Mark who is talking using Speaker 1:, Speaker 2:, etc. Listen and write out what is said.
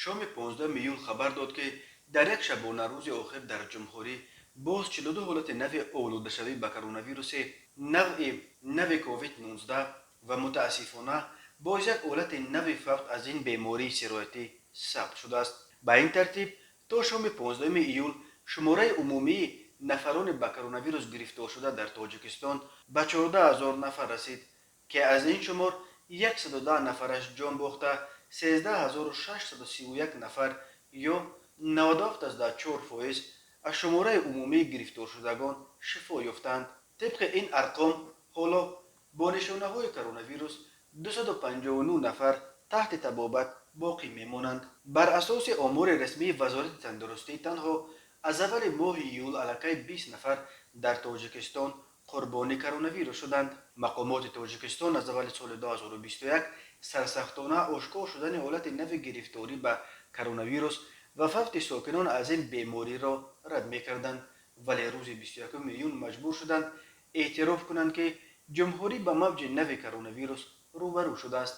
Speaker 1: Шоми 15 июл хабар дод, ки дар як шабонарӯзи охир дар ҷумҳурӣ боз 42 ҳолати нави олудашавӣ ба коронавируси навъи нави COVID-19 ва, мутаассифона, боз як ҳолати нави фавт аз ин бемории сироятӣ сабт шудааст. Ба ин тартиб, то шоми 15 июл шумораи умумии нафарони ба коронавирус гирифторшуда дар Тоҷикистон ба 14 000 нафар расид, ки аз ин шумор 110 нафараш ҷон бохта, 13 631 нафар ё 97,4% аз шумораи умумии гирифторшудагон шифо ёфтаанд. Тибқи ин арқом, ҳоло бо нишонаҳои коронавирус 259 нафар таҳти табобат боқӣ мемонанд. Бар асоси омори расмии Вазорати тандурустӣ, танҳо аз аввали моҳи июл аллакай 20 нафар дар Тоҷикистон қурбони коронавирус шуданд. Мақомоти Тоҷикистон аз аввали соли 2021 сарсахтона ошкор шудани ҳолати нави гирифторӣ ба коронавирус ва фавти сокинон аз ин бемориро рад мекарданд, вале рӯзи 21 июн маҷбур шуданд эътироф кунанд, ки ҷумҳурӣ ба мавҷи нави коронавирус рӯбарӯ шудааст.